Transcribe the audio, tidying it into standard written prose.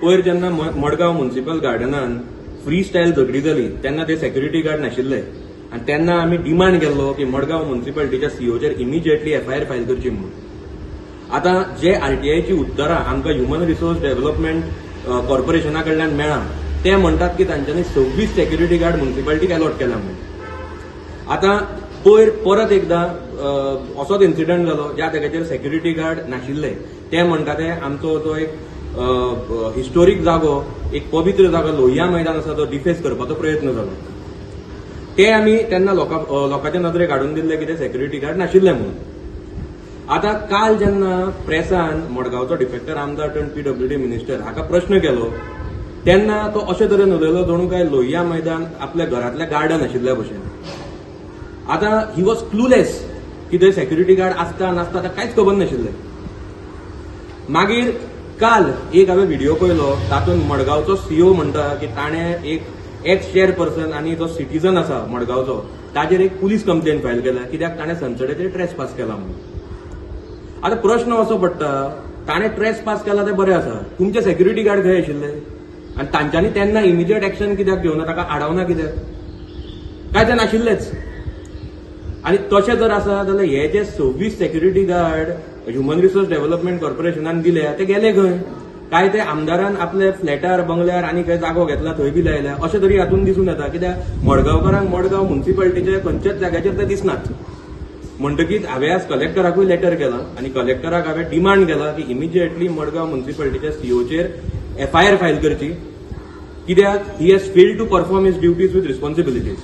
पयर जेन्ना Madgaon municipal गार्डनान free style झगडी जाली तेन्ना ते सेक्युरिटी गार्ड नाशिल्ले आनी तेन्ना आमी डिमांड केल्लो की मडगांव म्युनिसिपालिटीच्या सीओचेर इमिजिएटली एफआयआर फायल करची म्हणून. आतां जे आरटीआयची उत्तरां आमकां ह्युमन रिसोर्स डेव्हलपमेंट कॉर्पोरेशना कडल्यान मेळ्ळां, ते म्हणटात की तांच्यांनी 26 सेक्युरिटी गार्ड म्युनिसिपालिटीक अलॉट केला म्हणून. आतां पयर परत एकदां असोच इन्सिडंट जालो ज्या जाग्याचेर सेक्युरिटी गार्ड नाशिल्ले. ते म्हणटा ते आमचो जो एक हिस्टोरीक जागो, एक पवित्र जागो लोहिया मैदान आसा, तो डिफेस करपाचो प्रयत्न जालो. ते आमी तेन्ना लोकांच्या नदरेक हाडून दिल्ले की ते सेक्युरिटी गार्ड नाशिल्ले म्हणून. आतां काल जेन्ना प्रेसान मडगांवचो डिफेक्टर आमदार टर्न पीडब्ल्यूडी मिनिस्टर हाका प्रश्न केलो तेन्ना तो अशे तरेन उलयलो जणू काय लोहिया मैदान आपल्या घरांतलें गार्डन आशिल्ल्या भशेन. आतां he was clueless की थंय सेक्युरिटी गार्ड आसता नासता, ताका कांयच खबर नाशिल्लें. मागीर काल एक हांवें व्हिडिओ पळयलो, तातूंत मडगांवचो सीओ म्हणटा की ताणें एक एक्स चेअरपर्सन आनी जो सिटीजन आसा मडगांवचो ताजेर एक पुलीस कंप्लेन फायल केल्या, कित्याक ताणें सनसट्याचेर ट्रेस पास केला म्हणून. आतां प्रश्न असो पडटा, ताणें ट्रेस पास केला तें बरें आसा, तुमचे सेक्युरिटी गार्ड खंय आशिल्ले आनी तांच्यांनी तेन्ना इमिजिएट एक्शन कित्याक घेवना, ताका आडावना कित्याक? काय ते नाशिल्लेच? आनी तशें जर आसा जाल्यार हे जे 26 security guard human resource development कॉर्पोरेशनान दिल्या ते गेले खंय? काय ते आमदारान आपले फ्लॅटार, बंगल्यार आनी खंय जागो घेतला थंय बी लायल्या, अशें तरी हातून दिसून येता. कित्याक मडगांवकारांक मडगांव म्युनिसिपालिटीच्या खंयच्याच जाग्याचेर ते दिसनात. म्हणटकीच हांवें आज कलेक्टराकूय लेटर केलां आनी कलेक्टराक हांवें डिमांड केला की इमिजिएटली मडगांव म्युनिसिपालिटीच्या सीओचेर एफआयआर फायल करची, कित्याक he has failed to perform his duties with responsibilities.